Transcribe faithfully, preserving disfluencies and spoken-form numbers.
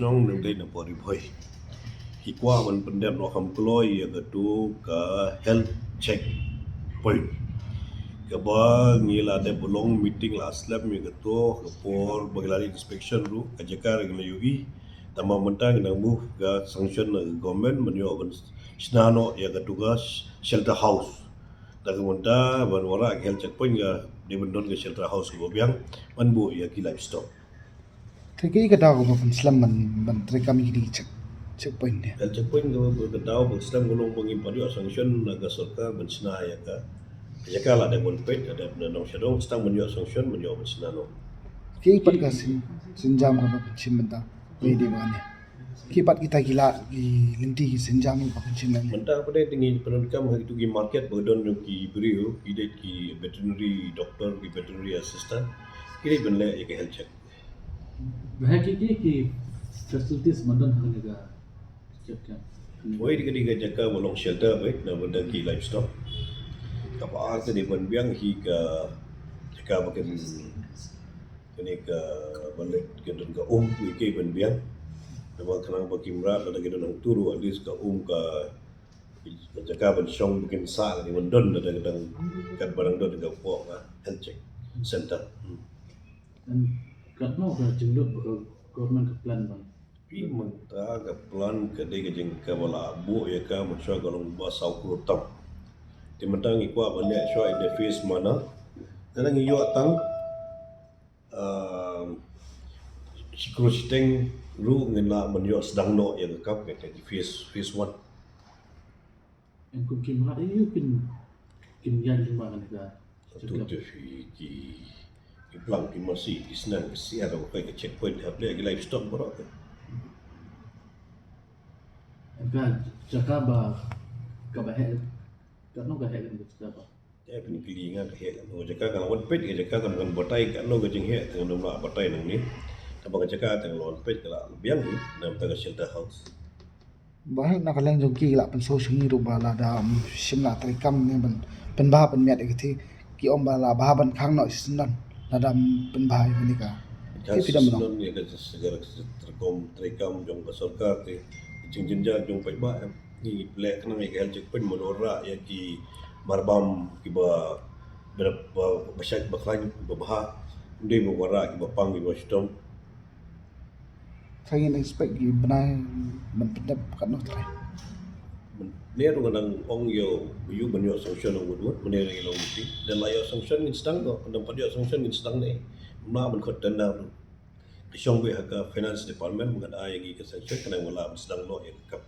Nong nang dei na pori boy. Ki kwah ban pyndep noh kham kloi ïa katu ka health check point. Kaba ngi la dep long meeting la slem ïa katu ka por ba ngi la inspection ruh ka jaka ngi la ïohi. Tangba mynta ngi nang move ka sanction na ka government ban ïoh ban shna noh ïa katu ka shelter house. Da ka mynta ban wanrah ka health check point ka dei ban don ka shelter house kaba biang ban buh ïa ki livestock. Te kaei ka daw kaba pynslem ban, ban treikam ïa kine ki check, check point ne? Health check point ka, ka daw ba slem ka long ba ngim pat ïoh sanction na ka sorkar ban shna ïa ka. Ka jaka la dep ban peit, la dep na nongshadong, tang ban ïoh sanction ban ïoh ban shna noh. Kaei pat ka sien, sienjam kaba pynshim mynta? Kaei dei ba ne? Kaei pat kita ki lad, ki lynti, ki sienjam kaba pynshim mynta? Mynta pat dei te ngi pyndonkam ha kitu ki market ba don ki briew, ki dei ki veterinary doctor, ki veterinary assistant, ki dei ban leh ïa ka health check. Ba ha ki, ki, ki facilities ba don ha kane ka jaka. Wei, dei ka, dei ka jaka ba long shelter ba na bynta ki livestock. Kaba ar te dei ban biang hi ka jaka ba kan, kane ka ba leit ka don ka um, wei, ka ban biang. Namar khnang ba ki mrad lada ki don hangtu ruh, at least ka um ka, ka jaka ban shong ba kin sah ka dei ban don lada ka dang, katba dang don ka pok ka health check center. Hmm. And katno ka jinglut ba ka government ka plan ban? Phi, mynta ka plan ka dei ka jing kaba la buh ïa ka mynshuwa ka long ba saw klur tam. Te mynta ngi kwah ban leh shuwa in the phase manner. Te ngi ïoh tang, um, shi klur shiteng ruh ngin lah ban ïoh sdang noh ïa ka kam, ka dei phase, phase one. Em, kum ki mrad aïu kin, kin ïaid lyngba kane ka? Tu, tu, ki, ki, ki plang, ki masi, ki snam, ki siar, ka kai ka checkpoint, hap leh ki livestock baroh. Em, ka jaka ba, kaba heh, katno ka heh ka jaka ba? Te phin kylli nga ka heh katno jaka, ka la wan peit ka jaka, tang kan batai katno ka jingheh, tang kan ym lah batai nangne. Tang ba ka jaka tang la wan peit ka la biang hi na bynta ka shelter house. Ba heh na ka liang jong ki la pynsngew sha ngi ruh ba lada, um, shim la treikam ne ban pynbha pynmiat ïa ka thing, ki ong ba la bha ban khang noh shisien lada, um, pynbha ïa kane ka. Ka shisien ïa ka, ka treikam, treikam jong ka sorkar te, jingjynjar jong paidbah, em, ngi leh khnang ïa ka health check point ban wanrah ïa ki marbam kiba, ba, ba, ba shait ba khlaiñ, kiba bha, ym dei ban wanrah kiba pang, kiba shitom. Trai ngin expect ki bnai ban pyndep katno trai? Ne ruh nga dang ong ïa u ban ïoh sanction u wut wut, mynne ngi long meeting. Lada la ïoh sanction ngin sdang noh, lada ym pat ïoh sanction ngin sdang ne. Ym lah ban khot tender ruh. Ka shong beit ha ka finance department ban ai ïa ngi ka sanction, khnang ba lah ban sdang noh ïa ka kam.